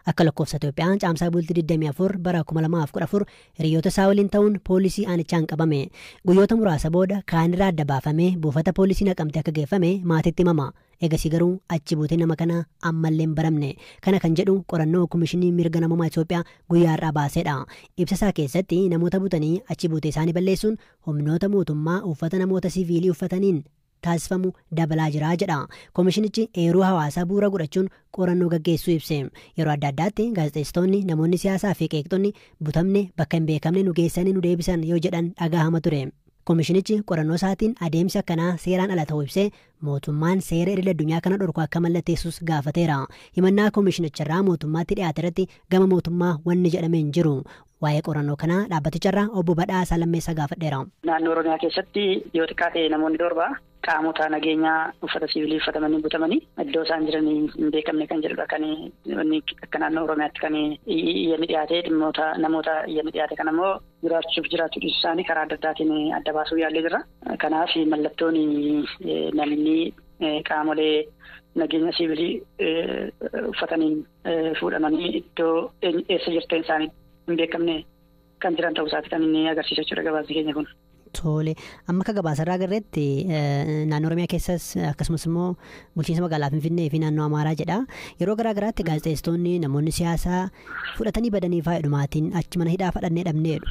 Akka lakkoofsa Itoophiyaan Caamsaa bultii 24 bara 2014 hiriyoota isaa waliin ta'uun poolisii aanichaan qabame. Guyyoota muraasa booda kaanirraa adda baafamee buufata poolisii Naqamte akka geeffame maatiitti himama. Egasii garuu achi buutee nama kana ammallee hin baramne. Kana kan jedhu qorannoo Komishinii Mirga Namummaa Itoophiyaa guyyaa har'aa baasedha. Ibsa isaa keessatti namoota butanii achi buutee isaanii balleessuun humnoota mootummaa uffata namoota siviilii uffataniin taasifamu dabalaa jira jedha. Komishinichi eeruu hawaasaa bu'uura godhachuun qorannoo gaggeessuu ibse. Yeroo adda addaatti gaazexeessitoonni, namoonni siyaasaa fi qeeqxonni butamne, bakka hin beekamne nu geessanii nu deebisan yoo jedhan dhagahama ture. Komishinichi qorannoo isaatiin adeemsi akkanaa seeraan ala ta'uu ibsee, mootummaan seera idil addunyaa kana dhorku akka mallatteessus gaafateera. Himannaa komishinicharraa mootummaatti dhiyaate irratti gama mootummaa wanni jedhame hin jiru. Waa'ee qorannoo kanaa dhaabbaticharraa obbo Badhaasaa Lammeessaa gaafadheera. Naannoo Oromiyaa keessatti yoo xiqqaate namoonni 7 qaamota nageenyaa uffata siivilii uffatamanii butamanii iddoo isaan jiran hin beekamne kan jedhudha, kan inni akka naannoo Oromiyaatti kan iyyanni dhiyaate. Dhimmoota namoota iyyanni dhiyaate kan ammoo jiraachuuf jiraachuu dhiisuu isaanii karaa adda addaatiin adda baasuu yaallee jirra. Kanaaf mallattoon namni qaamolee nageenya siivilii uffataniin fuudhamanii iddoo eessa jirteen isaanii hin beekamne kan jiran ta'uu isaati kan inni agarsiisa jechuudha gabaasni keenya kun. Tole, amma akka gabaasarraa agarreetti naannoo Oromiyaa keessas akkasumas immoo bulchiinsa magaalaa Finfinnee fi naannoo Amaaraa jedha. Yeroo garaa garaatti gaazexeessitoonni, namoonni siyaasaa fudhatanii badanii faayidhumaatiin achi mana hidhaa fadhannee dhabneedhu.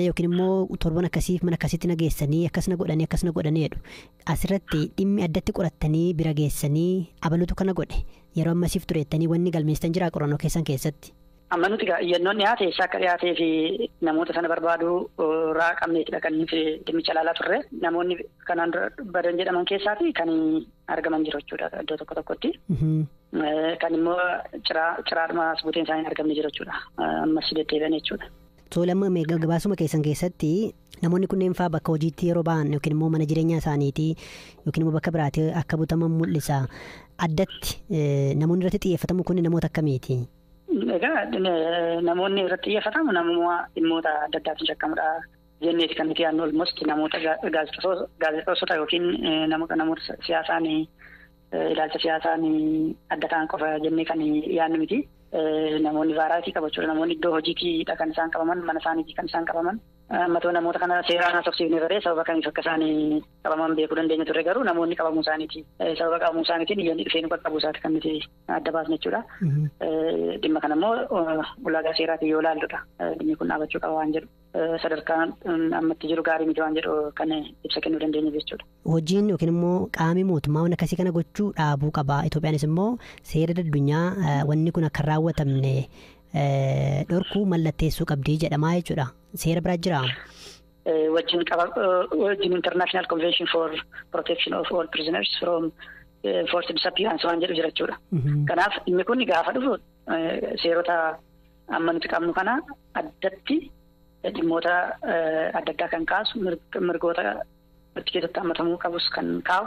Yookiin immoo torban akkasiif mana akkasitti na geessanii akkasna godhanii akkasna godhaneedhu. Asirratti dhimmi addatti qorattanii bira geessanii abaluutu kana godhe, yeroo ammasiif tureettanii wanni galmeessitan jira qorannoo keessan keessatti? Amma nuti iyyannoon dhiyaate eessa akka dhiyaatee fi namoota sana barbaadu irraa qabneetidha kan nuti dhimmicha ilaalaa turre. Namoonni kanaan dura badan jedhaman keessaati kan argaman jiru jechuudha iddoo tokko tokkotti. Kan immoo ciraadhuma as buuteen isaanii hin argamne jiru jechuudha. Ammas deddeebi'an jechuudha. Tole, amma gabaasuma keessan keessatti namoonni kunneen fa'aa bakka hojiitti yeroo ba'an yookiin immoo mana jireenyaa isaaniitii yookiin immoo bakka biraatti akka butaman mul'isa. Addatti namoonni irratti xiyyeeffatamu kun namoota akkamiiti? Egaa namoonni irratti xiyyeeffatamu namummaa dhimmoota adda addaatiin shakkamudha jenneeti kan nuti yaadnu. Almost namoota gaazexeessota yookiin namoota siyaasaan, ilaalcha siyaasaan adda ta'an qofa jennee kan yaadnu miti. Namoonni variety qabu jechuudha. Namoonni iddoo hojiitiidha kan isaan qabaman, mana isaaniitii kan isaan qabaman. Ammatoo namoota kana seeraan haasofsiifne baree sababa kamiif akka isaan qabaman beekuu dandeenya turre, garuu namoonni qabamuu isaaniiti. Sababa qabamuu isaaniitiin iyyanni dhufee nu qaqqabuu isaati kan nuti adda baasne jechuudha. Dhimma kana immoo ulaagaa seeraatiin yoo ilaalludha. Dhimmi kun dhaabachuu qaba waan jedhu. Sadarkaan ammatti jiru gaarii miti waan jedhu kan ibsa kennuu dandeenya jechuudha. Hojiin yookiin immoo qaamni mootummaa waan akkasii kana gochuu dhaabuu qaba. Itoophiyaanis immoo seera addunyaa wanni kun akka raawwatamne dhorkuu mallatteessuu qabdii jedhamaa jechuudha. Seera biraa jira? Wajjin qaba, wajjin International Convention for Protection of All Prisoners from Forced Disappearance waan jedhu jira jechuudha. Kanaaf dhimmi kun gaafa dhufu seerota amma nuti qabnu kana addatti dhimmoota adda addaa kan kaasu, mirgoota itti keessatti hammatamuu qabus kan kaa'u,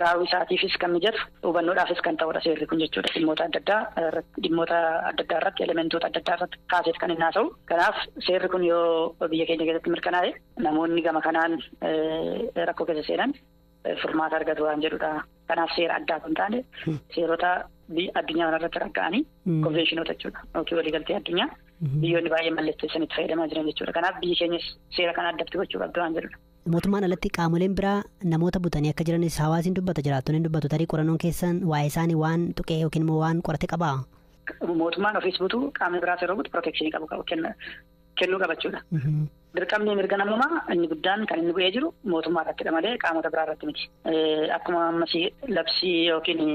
raawwii isaatiifis kan mijatu, hubannoodhaafis kan ta'udha seerri kun jechuudha. Dhimmoota adda addaa irratti, elementoota adda addaa irratti kaaseet kan inni haasa'u. Kanaaf seerri kun yoo biyya keenya keessatti mirkanaa'e, namoonni gama kanaan rakkoo keessa seenan furmaata argatu waan jedhudha. Kanaaf seera addaa kan taane seerota addunyaa kanarratti ragga'anii konveeshinoota jechuudha yookiin waliigaltee addunyaa biyyoonni baay'ee mallatteessan itti fayyadamaa jiran jechuudha. Kanaaf biyyi keenyas seera kana addatti gochuu qabdu waan jedhudha. Mootummaan alatti qaamoleen biraa namoota butanii akka jiranis hawaasni dubbata, jiraattonni dubbatu. Tarii qorannoon keessan waa'ee isaanii waan tuqee yookiin immoo waan qorate qabaa? Mootummaan ofiis butu, qaamni biraas yeroo butu protection qabu kennuu qabachuudha. Dirqamni mirga namummaa inni guddaan kan inni bu'ee jiru mootummaa irrattidha malee qaamota biraa irratti miti. Akkuma ammas labsii yookiin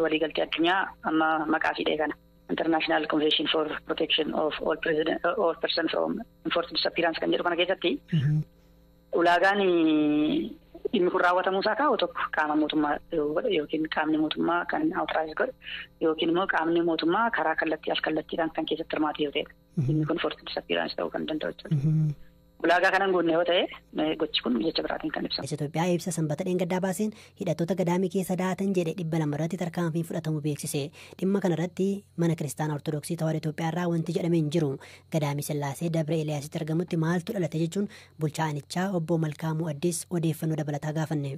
waliigaltee addunyaa amma maqaa fiidhee kana, International Convention for Protection of All President, All Person from Enforced Disappearance kan jedhu kana keessatti ulaagaan dhimmi kun raawwatamuu isaa kaa'u tokko qaama mootummaa yookiin qaamni mootummaa kan authorize godhe yookiin immoo qaamni mootummaa karaa kallattii al kallattiidhaan kan keessatti hirmaate yoo ta'edha. Dhimmi kun forced disappearance ta'uu kan danda'u jechuudha. Ulaagaa kanan guunne yoo ta'e gochi kun jecha biraatiin kan ibsamu. Itoophiyaa ibsa Sanbata dheengaddaa baaseen hidhattoota gadaamii keessa daatan jedhe 200 irratti tarkaanfiin fudhatamu beeksise. Dhimma kanarratti Mana Kiristaanaa Ortodoksii Tawaahidoo Itoophiyaa irraa wanti jedhame hin jiru. Gadaamii Sillaasee Dabra Eeliyaasitti argamutti maaltu dhalate jechuun bulchaa aanichaa obbo Malkaamuu Addis odeeffannoo dabalataa gaafanne.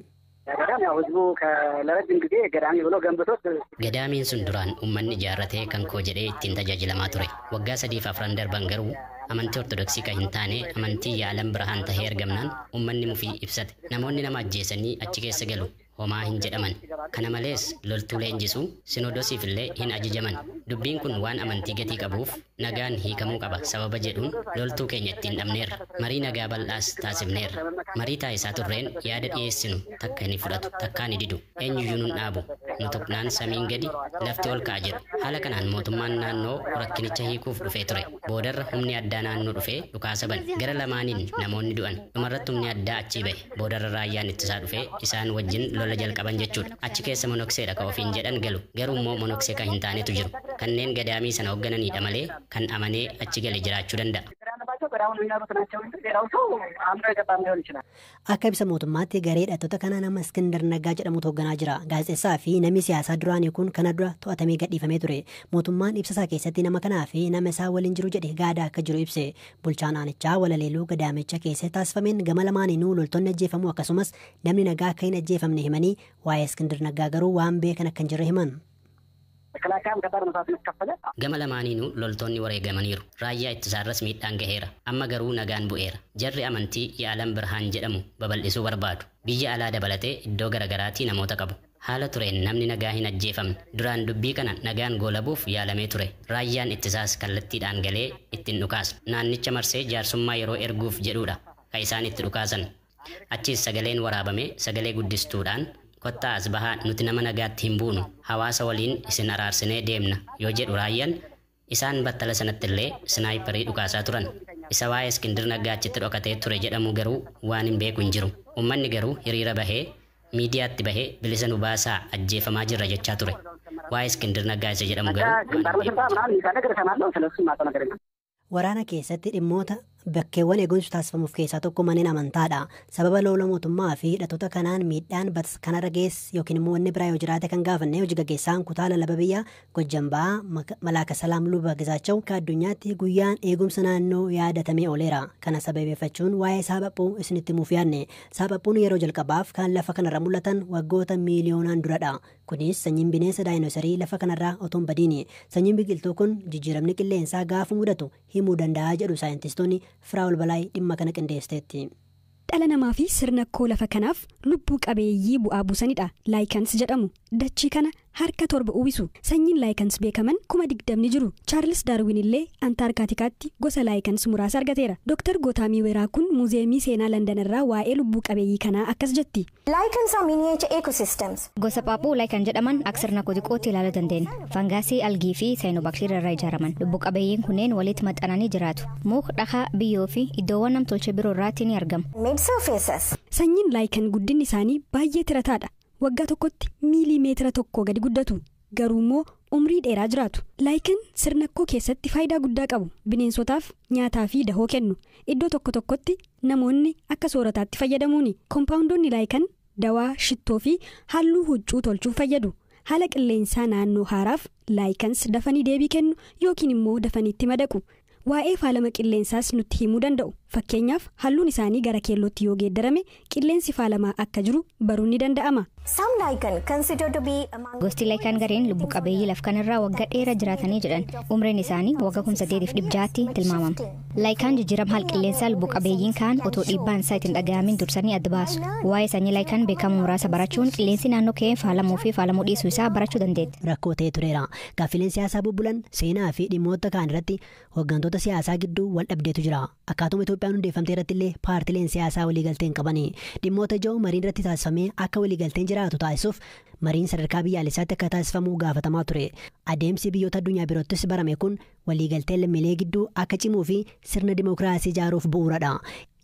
Gadaamiin sun duraan uummanni ijaarratee kan koo jedhee ittiin tajaajilamaa ture. Waggaa 3 fi 4 darban garuu amantii Ortodoksii kan hin taane amantii Yaalam Birhaan tahee argamnaan uummanni mufii ibsate. Namoonni nama ajjeesanii achi keessa galu. Homaa hin jedhaman. Kana malees loltuu leenjisuu sinoodosiif illee hin ajajaman. Dubbiin kun waan amantii gatii qabuuf nagaan hiikamuu qaba sababa jedhuun loltuu keenya ittiin dhabneerra. Marii nagaa bal'aas taasifneerra. Marii taasisaa turreen yaada dhiyeessinu takka ni fudhatu, takkaa ni didu. Eenyuyyuu nun dhaabu. Nu tuqnaan samiin gadi, lafti ol ka'a jedhu. Haala kanaan mootummaan naannoo rakkinicha hiikuuf dhufee ture. Boodarra humni addaa naannoo dhufee dhukaasa bane. Gara lamaaniin namoonni du'an. Dhumarratti humni addaa achii bahe. Boodarra raayyaan ittisaa dhufee isaan wajjin lola jalqaban jechuudha. Achi keessa monokseedha ka ofiin jedhan galu. Garuu immoo monoksee kan hin taanetu jiru. Kanneen gadaamii sana hooggananidha malee kan amanee achi gale jiraachuu danda'a. Akka ibsa mootummaatti garee hidhattoota kanaa nama Iskindar Naggaa jedhamutu hoogganaa jira. Gaazexeessaa fi namni siyaasaa duraanii kun kana dura to'atamee gadhiifamee ture. Mootummaan ibsa isaa keessatti nama kanaa fi nama isaa waliin jiru jedhe gaadaa akka jiru ibse. Bulchaan aanichaa walaleeluu gadaamicha keessatti taasifameen gama lamaaniinuu loltoonni ajjeefamuu akkasumas namni nagaa akka hin ajjeefamne himanii, waa'ee Iskindar Naggaa garuu waan beekan akka hin jirre himan. Gama lamaaniinuu loltoonni wareegamaniiru. Raayyaa ittisaarras miidhaan gaheera. Amma garuu nagaan bu'eera. Jarri amantii Yaalam Birhaan jedhamu babal'isuu barbaadu. Biyya alaa dabalatee iddoo garaagaraatii namoota qabu. Haala tureen namni nagaa hin ajjeefamne. Duraan dubbii kana nagaan goolabuuf yaalamee ture. Raayyaan ittisaas kallattiidhaan galee ittiin dhukaasne. Naannicha marsee jaarsummaa yeroo erguuf jedhudha ka isaan itti dhukaasan. Achiis sagaleen waraabame sagalee guddistuudhaan, "Kottaa as bahaa, nuti nama nagaatti hin buunu, hawaasa waliin isin araarsinee deemna," yoo jedhu raayyaan isaan battala sanatti illee snaayiparii dhukaasaa turan. Isa waa'ee Iskindir Naggaa achitti dhokatee ture jedhamu garuu waan hin beeku hin jiru. Uummanni garuu hiriira bahee, miidiyaatti bahee, "Bilisa nu baasaa, ajjeefamaa jirra," jechaa ture. Waa'ee Iskindir Naggaa isa jedhamu garuu waan hin beeku. Waraana keessatti dhimmoota bakkeewwan eegumsi taasifamuuf keessaa tokko manneen amantaadha. Sababa lola mootummaa fi hidhattoota kanaan miidhaan kanarra geesse yookiin immoo wanni biraa yoo jiraate kan gaafanne hojii gaggeessaan kutaa lallaba biyyaa Gojjam Bahaa Malaaka Salaam Luba Gizaachaw, akka addunyaatti guyyaan eegumsa naannoo yaadatamee ooleera. Kana sababeeffachuun waa'ee saaphaphuu isinitti himuuf yaadne. Saaphaphuun yeroo jalqabaaf kan lafa kanarra mul'atan waggoota miiliyoonaan duradha. Kunis sanyiin bineensa daayinosarii lafa kanarraa otoo hin badiini. Sanyiin biqiltuu kun jijjiiramni qilleensaa gaafa mudatu himuu danda'a jedhu saayintistoonni. Firaa'ol Balaay dhimma kana qindeessiteetti. Dhala namaa fi sirna koo lafa kanaaf lubbuu qabeeyyii bu'aa buusanidha. Lichens jedhamu. Dachii kana harka torba uwwisu. Sanyiin lichens beekaman 20,000 jiru. Chaarlis Daarwin illee Antaarkaatikaatti gosa lichens muraasa argateera. Dooktar Gootaamii Weeraa kun Muuzeemii Seenaa Landan irraa waa'ee lubbuu qabeeyyii kanaa akkas jetti. Lichens are miniature ecosystems. Gosa paaphuu lichen jedhaman akka sirna xiqqootti ilaaluu dandeenya. Fangaasii, algii fi saayinobaakteeriyaa irraa ijaaraman. Lubbuu qabeeyyiin kunneen walitti maxxananii jiraatu. Muka, dhakaa, biyyoo fi iddoowwan namtolchee biroo irraatti ni argamu. Made surfaces. Sanyiin lichen guddinni isaanii baay'ee tirataadha. Waggaa tokkotti miilii meetira 1 gadi guddatu. Garuu immoo umrii dheeraa jiraatu. Lichen sirnakkoo keessatti faayidaa guddaa qabu. Bineensotaaf nyaataa fi dahoo kennu. Iddoo tokko tokkotti namoonni akka soorataatti fayyadamuuni. Koompaawundoonni lichen dawaa, shittoo fi halluu huccuu tolchuuf fayyadu. Haala qilleensaa naannoo haaraaf lichens dafanii deebii kennu yookiin immoo dafanii itti madaqu. Waa'ee faalama qilleensaas nutti himuu danda'u. Fakkeenyaaf, halluun isaanii gara keellootti yoo geeddarame qilleensi faalamaa akka jiru baruun ni danda'ama. Some lichen considered to be among Gosti lichen gariin lubbu qabeeyyii laf kanarraa waggaa dheeraa jiraatanii jedhan. Umriin isaanii waggaa 8,600tti tilmaamama. Lichen jijjiirama haala qilleensaa lubbu qabeeyyiin kaan otoo dhiibbaan isaa ittiin dhaga'amin dursanii adda baasu. Waa'ee sanyii lichen beekamu muraasa barachuun qilleensi naannoo kee faalamuu fi faalamuu dhiisuu isaa barachuu dandeetti. Rakkoo ta'ee tureera. Gaaffileen siyaasaa bubbulan, seenaa fi dhimmoota kaan irratti hooggantoota siyaasaa gidduu wal dhabdeetu jira. Akkaatuma Itoophiyaan hundeeffamte irratti illee paartileen siyaasaa waliigaltee hin qabani. Dhimmoota ijoo mariin irratti taasifamee akka waliigalteen jiraatu taasisuuf mariin sadarkaa biyyaalessaatti akka taasifamu gaafatamaa ture. Adeemsi biyyoota addunyaa biroottis barame kun waliigalteen lammiilee gidduu akka cimuu fi sirna dimookiraasii ijaaruuf bu'uuradha.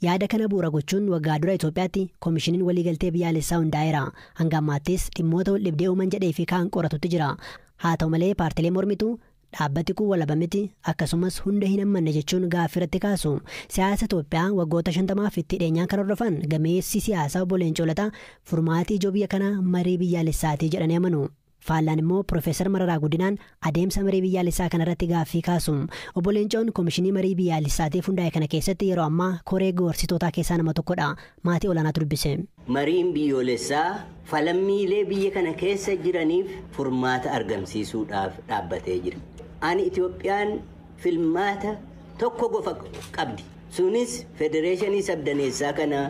Yaada kana bu'uura gochuun waggaa dura Itoophiyaatti koomishiniin waliigaltee biyyaalessaa hundaa'eera. Hanga ammaattis dhimmoota wal dhibdee uuman jedhee fi kaan qoratutti jira. Haa ta'u malee, paartilee mormituu dhaabbati kun walaba miti, akkasumas hunda hin hammanne jechuun gaaffii irratti kaasu. Siyaasa Itoophiyaa waggoota 50f itti dhiyeenyaan kan hordofan gameessi siyaasaa obbo Leencoo Lataa furmaatii ijoo biyya kanaa marii biyyaalessaatii jedhanii amanu. Faallaan immoo Piroofeesar Mararaa Guddinaan adeemsa marii biyyaalessaa kanarratti gaaffii kaasu. Obbo Leencoon Koomishinii Marii Biyyaalessaatiif hundaa'e kana keessatti yeroo ammaa koree gorsitootaa keessaa nama tokkodha. Maatii olaanaatu dubbise. Mariin biyyoolessaa falammiilee biyya kana keessa jiraniif furmaata argamsiisuudhaaf dhaabbatee jira. Ani Itoophiyaan filmaata tokko qofa qabdi. Sunis federeeshinii sabdaneessaa kana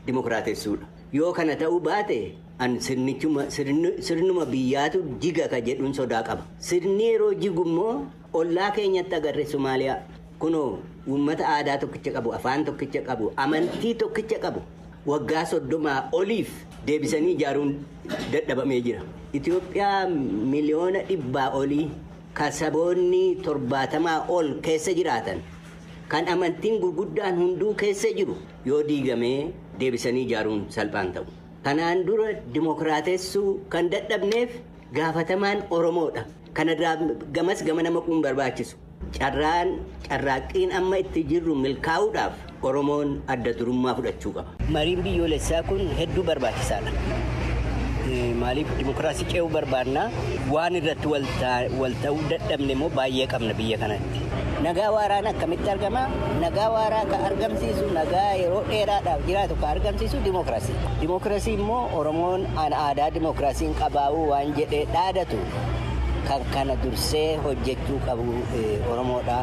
dimokiraatessuudha. Yoo kana ta'uu baate an sirnuma biyyaatu jiga ka jedhuun sodaa qaba. Sirni yeroo jigu immoo ollaa keenyatti agarre Somaaliyaa. Kunoo uummata aadaa tokkicha qabu, afaan tokkicha qabu, amantii tokkicha qabu. Waggaa 30 oliif deebisanii ijaaruun dadhabamee jira. Itoophiyaa 100 miliyoona olii kan saboonni 70 ol keessa jiraatan kan amantiin gurguddaan hunduu keessa jiru yoo diigamee deebisanii ijaaruun salphaan ta'u. Kanaan dura dimokiraatessuu kan dadhabneef gaafatamaan Oromoodha. Kana gamas gama nama quun barbaachisu. Carraan carraaqqiin amma itti jirru milkaa'uudhaaf Oromoon adda durummaa fudhachuu qaba. Mariin biyyoolessaa kun hedduu barbaachisaadha. Maaliif dimokiraasii ce'uu barbaannaa waan irratti wal ta'uu dadhabne immoo baay'ee qabna biyya kanatti. Nagaa waaraan akkamitti argama? Nagaa waaraa kan argamsiisu, nagaa yeroo dheeraadhaaf jiraatu kan argamsiisu dimokiraasii. Dimokiraasii immoo Oromoon an aadaa dimokiraasiin qabaa'uu waan jedhee dhaadatu kan kana dursee hojjechuu qabu Oromoodha.